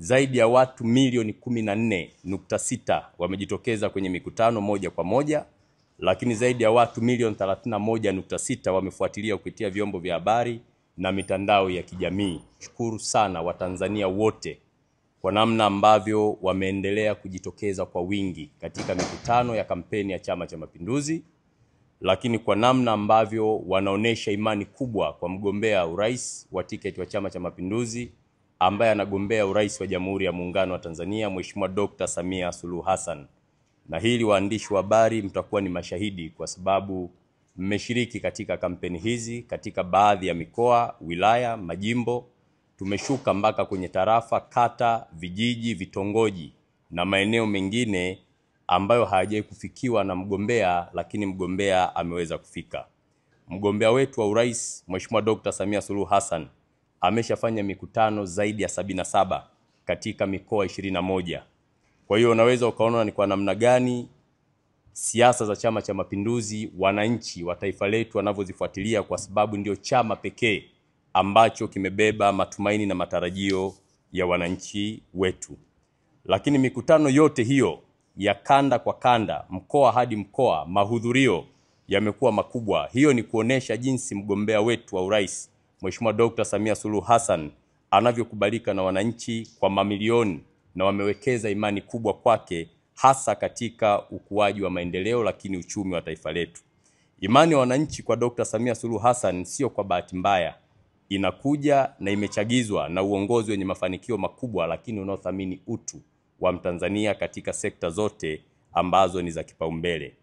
Zaidi ya watu milioni 14.6 wamejitokeza kwenye mikutano moja kwa moja, lakini zaidi ya watu milioni 31.6 wamefuatilia kupitia vyombo vya habari na mitandao ya kijamii. Shukuru sana Watanzania wote kwa namna ambavyo wameendelea kujitokeza kwa wingi katika mikutano ya kampeni ya Chama cha Mapinduzi, lakini kwa namna ambavyo wanaonesha imani kubwa kwa mgombea urais wa tiketi wa Chama cha Mapinduzi ambaye anagombea urais wa Jamhuri ya Muungano wa Tanzania, Mheshimiwa Dr. Samia Suluhu Hassan. Na hili waandishi wa habari mtakuwa ni mashahidi kwa sababu mmeshiriki katika kampeni hizi katika baadhi ya mikoa, wilaya, majimbo. Tumeshuka mpaka kwenye tarafa, kata, vijiji, vitongoji na maeneo mengine ambayo hayajawahi kufikiwa na mgombea, lakini mgombea ameweza kufika. Mgombea wetu wa urais Mheshimiwa Dr. Samia Suluhu Hassan ameshafanya mikutano zaidi ya 77 katika mikoa 21. Kwa hiyo unaweza ukaona ni kwa namna gani siasa za Chama cha Mapinduzi wananchi wa taifa letu wanavyozifuatilia, kwa sababu ndio chama pekee ambacho kimebeba matumaini na matarajio ya wananchi wetu. Lakini mikutano yote hiyo ya kanda kwa kanda, mkoa hadi mkoa, mahudhurio yamekuwa makubwa. Hiyo ni kuonesha jinsi mgombea wetu wa urais Mheshimiwa Dr. Samia Suluhu Hassan anavyokubalika na wananchi kwa mamilioni, na wamewekeza imani kubwa kwake, hasa katika ukuaji wa maendeleo lakini uchumi wa taifa letu. Imani ya wananchi kwa Dr. Samia Suluhu Hassan sio kwa bahati mbaya, inakuja na imechagizwa na uongozi wenye mafanikio makubwa lakini unaothamini utu wa Mtanzania katika sekta zote ambazo ni za kipaumbele.